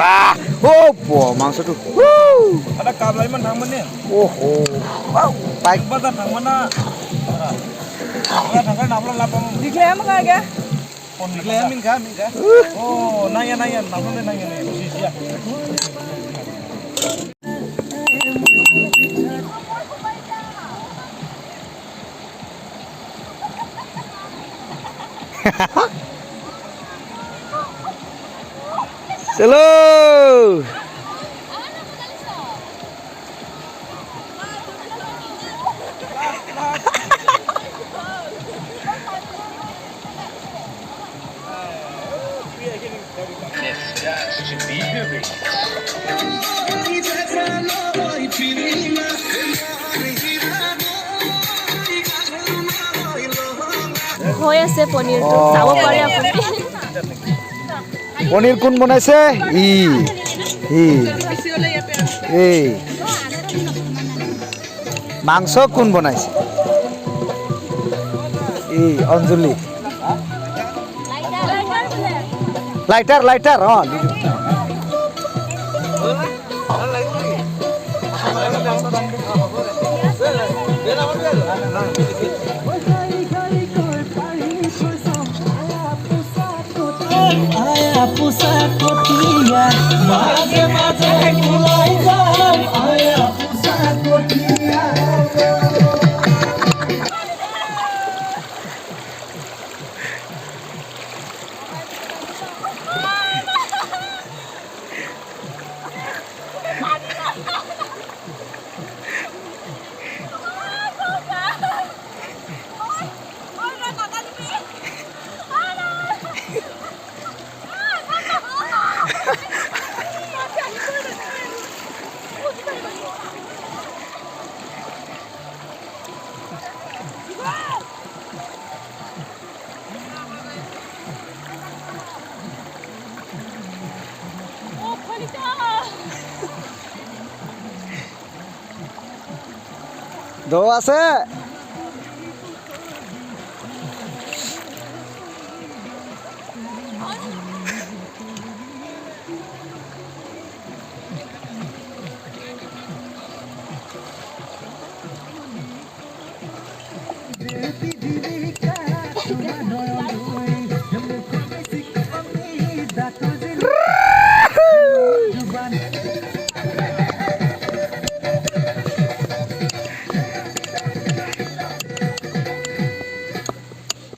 বাহ, অ' মাংসটো। অহ, বাইক। চলো। হৈ আছে পনীৰটো, চাব পাৰে আপুনি। পনীৰ কোন বনাইছে? ই ই এই মাংস কোন বনাইছে? এই অঞ্জলি। Lighter, lighter. অঁ, মাঝে মাঝে কুলাই যায় আয়া পুষা কটিয়া। ঢৌ আছে।